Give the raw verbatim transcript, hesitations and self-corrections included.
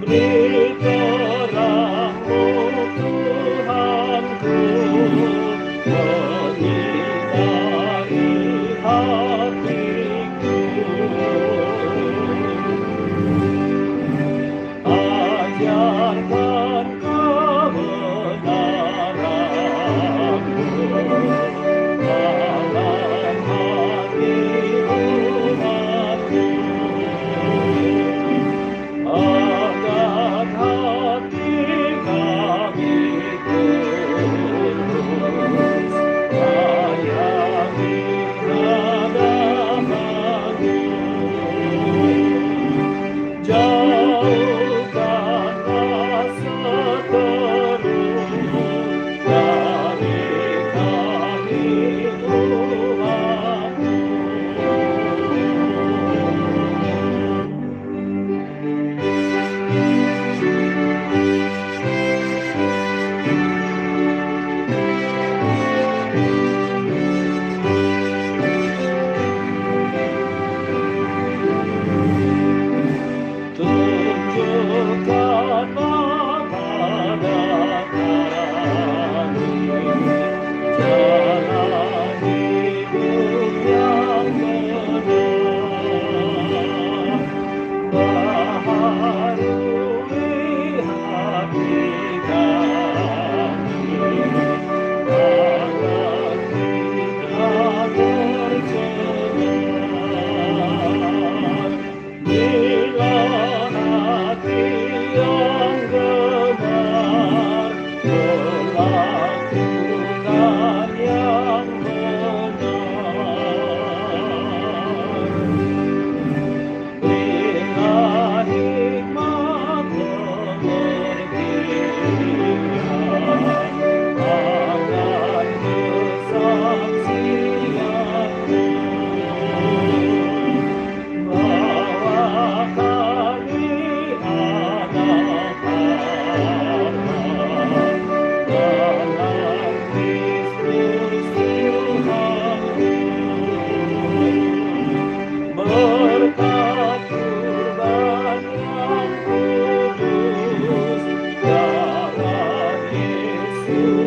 Beri terang-Mu, Tuhanku, menyinari hatiku. Ajarkan kebenaran-Mu dalam hati umat-Mu. Agar hati kami tulus layani hadapan-Mu. Jauhkanlah seteru dari kami umat-Mu. Tunjukkanlah pada kami jalan hidup yang benar. Baharui hati kami agar kita tercegah. Berilah hati yang gemar melakukan yang benar. Berilah hikmat pengertian akan kesaksian-Mu. Bawa kami anak-anak dalam Kristus Tuhan. Berkat kurban yang kudus, darah Yesus